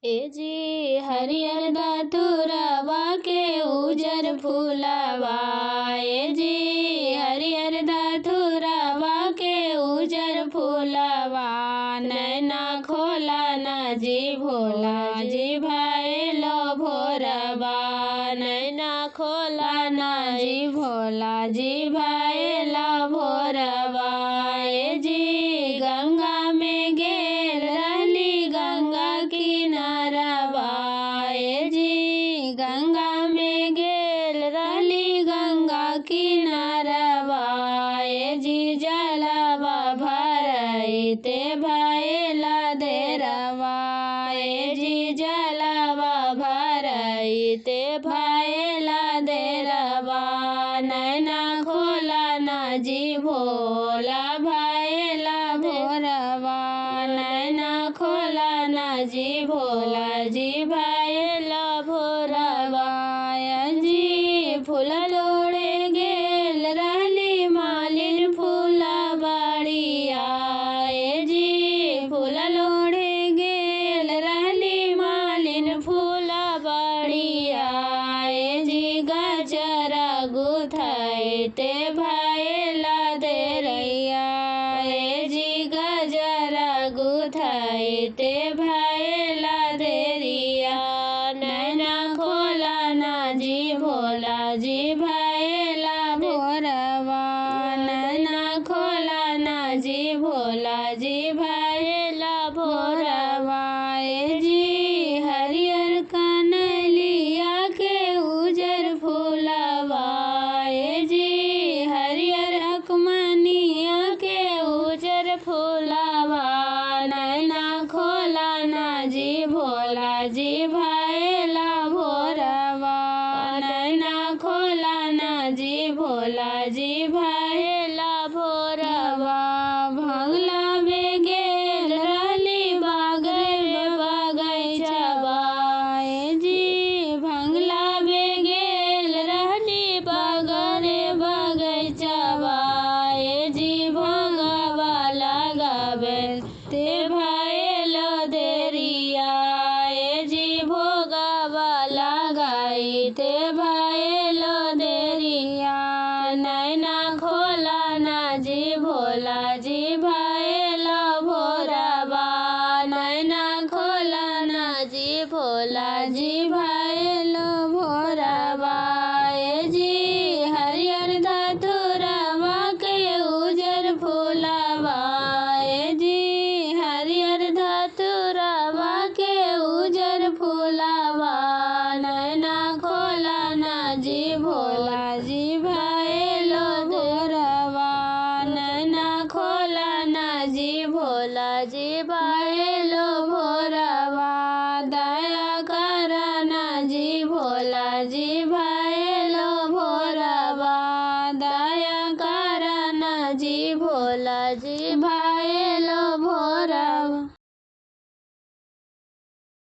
ए जी हरियर धतुरवा के उजर फूलवा, ए जी हरियर धतुरवा के उजर फूलवा। नैना खोला ना जी भोला जी भैलो भोरवा, नैना खोला ना जी भोला जी भैलो भोरवा। ए जी गंगा में गेल रहली गंगा किनारवा, ए जी गंगा में गेल रहली गंगा किनारवा। ए जी जलवा भरैते भैला देरवा, ए जी जलवा भरैते भैला देरवा। नैना खोला ना जी भोला भैला भोरवा, नैना खोला ना जी भोला जी भैला भोरवा। जी फूल लोड़े गेल रहली मालिन फूला बाड़िया, ए जी फूल लोड़े गेल रहली मालिन फूला बाड़िया। ए जी गजरा गुथैते भैला देरैया, ए जी गजरा गुथैते भैला देरिया। नैना खोला ना जी भोला जी भैला भोरवा, नैना खोला ना जी भोला जी भैला भोरवा। ए जी हरियर कनलिया के उजर फूलवा, ए जी हरियर अकमनिया के उजर फूलवा। नैना खोला ना जी भोला जी भैला भोरवा, नैना खोला ना जी भोला जी भैला भोरवा। भंगला में गेल रहली बागरे बगैचवा, ए जी भंगला में गेल रहली बागरे बगैचवा। ए जी भंगवा लगाबे ते भैलो देरिया, ए जी भोगवा लगाई ते भैलो देरिया। नैना खोला ना जी भोला जी भैलो भोरवा, नैना खोला ना जी भोला जी भैलो भोरवा। ए जी हरियर धतुरवा के उजर फूलवा, ए जी हरियर धतुरवा के उजर फूलवा। नैना खोला ना जी भोला जी भैलो भोरवा, नैना खोला ना जी भोला जी भैलो भोरवा। दया करना जी भोला जी भैलो भोरवा, दया करना जी भोला जी भैलो।